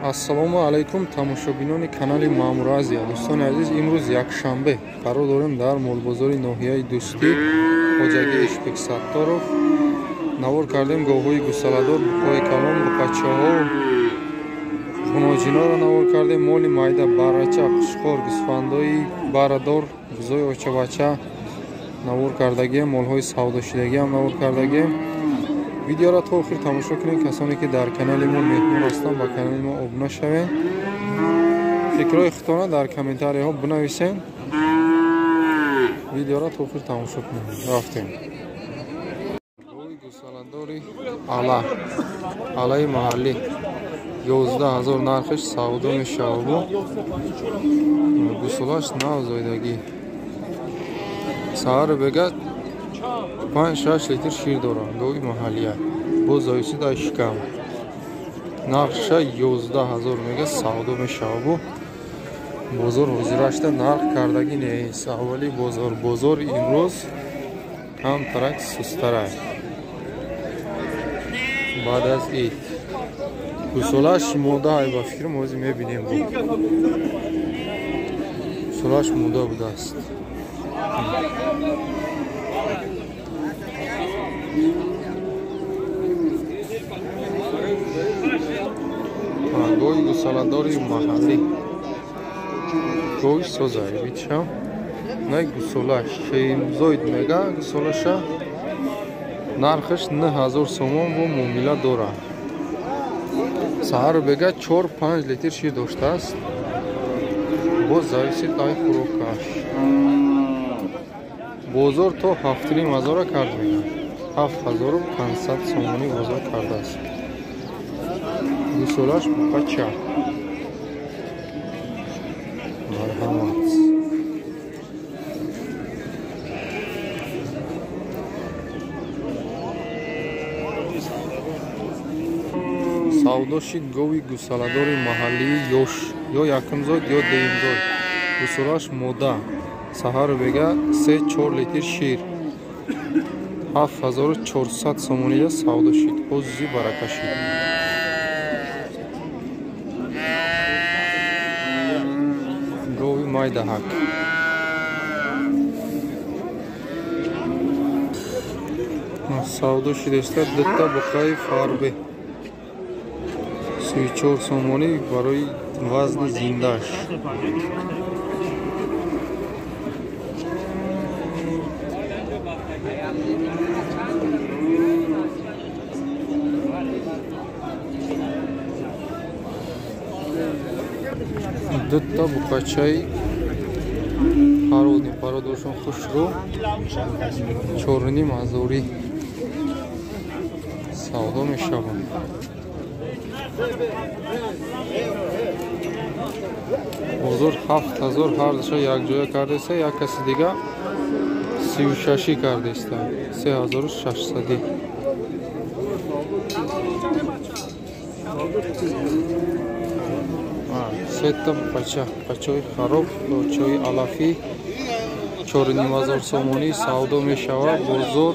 Ассалому алайкум тамошобинони канали Маъмур Азия. Дӯстони азиз, имрӯз якшанбе қарор дорем дар молбозори ноҳияи Дӯстӣ, хоҷагии Ишбек Сатторов. Навор кардем говҳои гусаладор, буқҳои калон, буқачаҳо, ғуноҷиноро навор кардем, моли майда, баррача, қушқор, гӯсфандои баррадор, бузои очабача навор кардагием, молҳои савдошидагиам навор кардагием. Видеоро то охир тамошо кунед. Касоне ки дар канали мо меҳмон ҳастанд, ба канали мо обуна шавед. Фикрҳои худтона дар комментарияҳо бинависед. Видеоро то охир тамошо кунед. Рафтем. Гови гусаладори ала, алаи маҳаллӣ 11 000 нархиш савдо мешавад. Гусолаш нав зоидагӣ. Саҳару бега 5-6 литр шир дорад. Гови маҳаллия. Боз зависит аз шикам. Нархша 11 000 мега савдо мешавад. Бозор ҳозирашта нарх кардагӣ нест. Аввали бозор. Бозор имрӯз камтарак сустарак. Баъд аз ид. Гусолаш мода ай ба фикрам ҳозир мебинем. Гусолаш мода будааст. Гови гусаладори маҳаллӣ. Гови созай бичам. Най гусолаш шеимзоид мега гусолаша. Нархаш 9000 сомон бо муомила дорад. Саҳару бега 4-5 литр шир доштааст. Боз зависит ай хӯрокаш. Бозор то 7,5 ҳазора кард мега. 7500 сомонӣ бозор кардааст. Гусолаш буқача. Марҳамат. Савдо шид гови гусаладори маҳаллии ёш, ё якумзод, ё дуюмзод. Гусолаш мода. Саҳару бега 3-4 литр шир. 7400 сомонида савдо шид. Ҳозизи барака шид. Гови майдаҳак. Савдо шидеста дутта буқаи фарбе. 34 сомонӣ барои вазни зиндааш. Дутта буқачаи пародни, пародошон хушрӯ, 4,5 ҳазорӣ савдо мешаванд. Бозор 7000 ҳардуша якҷоя кардеста, як каси дига 36 кардеста, 3600. Сета бача, бачаҳои хароб, бачаҳои алафӣ 4,5 ҳазор сомонӣ савдо мешавад. Бозор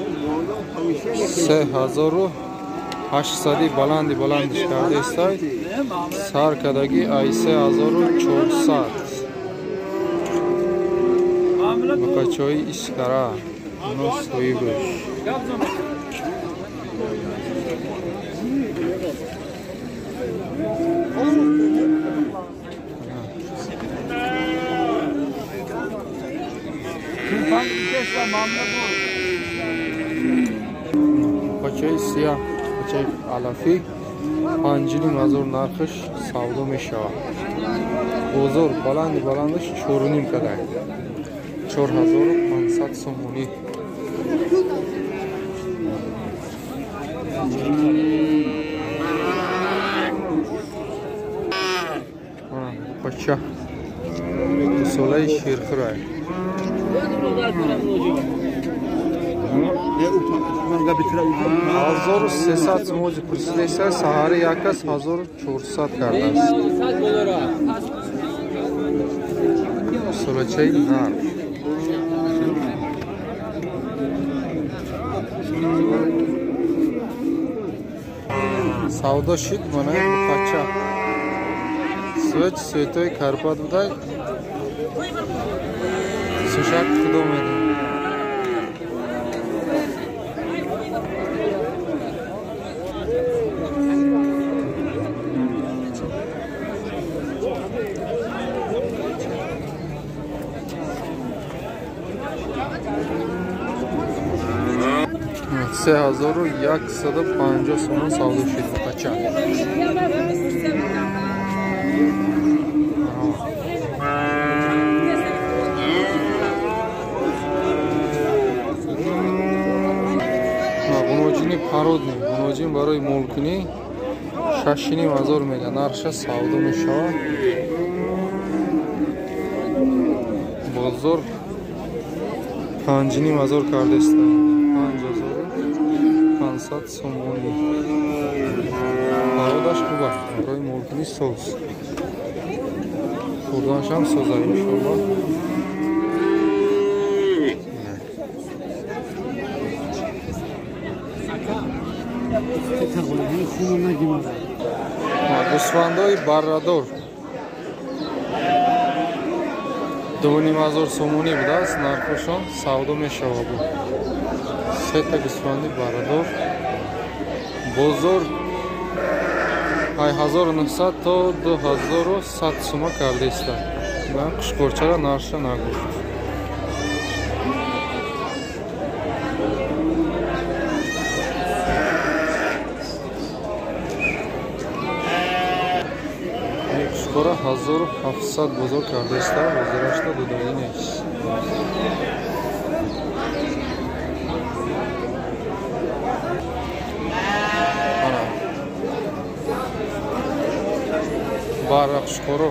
3800 баланди баландиш кардестай. Сар кардагӣ ай 3400. Бачаҳои искара, оно соҳибаш. Бачаи сиёҳ, бачаи алафӣ 5,5 ҳазор нархаш савдо мешавад. Бозор баланди баландаш 4,5 кадай. 4500 сомонӣ. Бача гусолаи ширхӯрай. 1300 сомонӣ пурсидеста, саҳари як кас 1400 кардааст. Гусолачаи нар. Савдо шид манаи буқача. Свет светои Карпат будай. Сушак худо медон. Се 1150 сомон савдо шид бача. Ғуноҷини пародни, ғуноҷин барои молкунӣ 6,5 ҳазор мега нархша савдо мешавад. Бозор 5,5 ҳазор кардеста. 5500 сомонӣ. Пародаш хуб аст, барои молкунӣ соз. Хурданашам соза иншоаллоҳ. Гӯсфандои баррадор 2,5 ҳазор сомонӣ будааст, нархошон савдо мешавад. Сета гӯсфанди баррадор. Бозор 1900 то 2100 сума кардааст. Ман қушқорчара нархша нагуфт. Қушқора 1700 бозор кардааст, ҳозирашта додагӣ нест. Барра қушқоро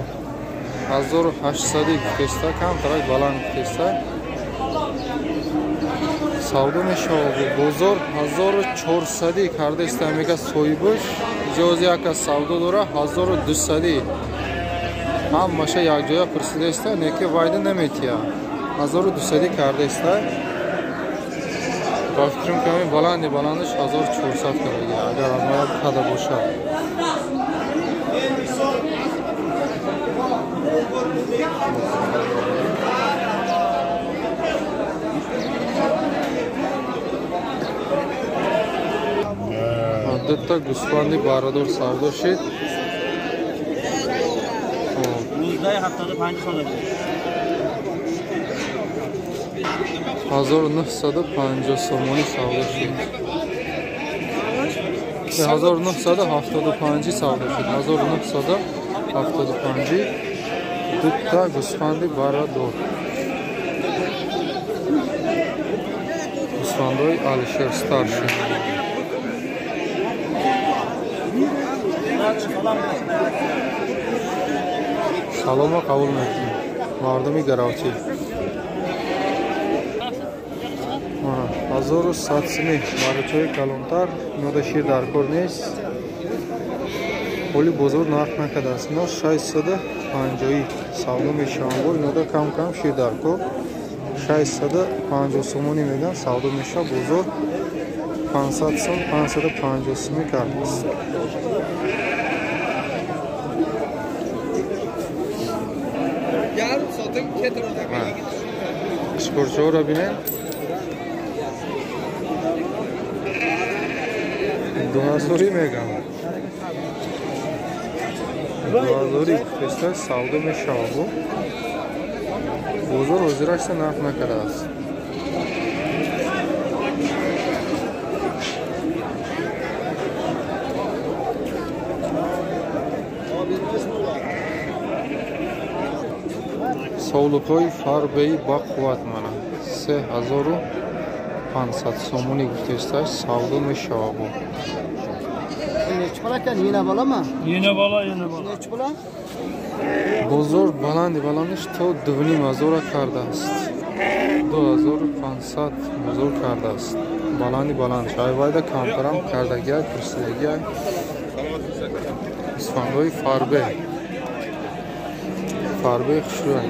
1800 гуфтеста, камтарак баланд гуфтеста. Савдо мешавад. Бозор 1400 кардеста, мега соҳибаш иҷози як аз савдо дора 1200. Ҳамаша якҷоя пурсидаеста, неки вайда наметия. 1200 кардеста. Ба фикрам ками баланди баландаш 1400 кардаги, агар аз қада бошад. Дута гӯсфанди баррадор савдо шид. 1950 сомонӣ савдо шид. 1975 савдо шид. 1975 дута гӯсфанди баррадор. Гӯсфандои Алишер старший. Салома қабул мекунем. Мардуми гаравчӣ. 1100 сомонӣ барочаи калонтар, инода шир дар кор нест. Ҳоли бозор нарх накардааст. Ино 650 савдо мешаванд. Инода кам-кам шир дар кор. 650 сомонӣ мегӯянд, савдо мешавад. Бозор 500 сом, 550 сомонӣ кардааст. Қушқорчаҳоро бинед. 2000 мегӯям. 2000 гуфтеста, савдо мешавад. Бозор ҳозирашта нарх накардааст. Совлуқҳои фарбеи ба қувват мана 3500 сомонӣ гуфтеста, савдо мешавад. Бозор баланди баландиш то 2,5 ҳазора кардааст. 2500 бозор кардааст. Баланди баландш. Айвайда камтарам кардагиай, пурсидагиай. Гӯсфандҳои фарбе. Фарбе хушрӯй.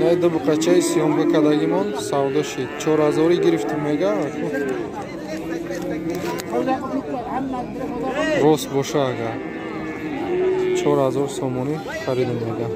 Най ду буқачаи сиёмка кардагимон савдо шид. 4000 гирифтим мега. Рост боша, агар 4000 сомонӣ харидем, мега.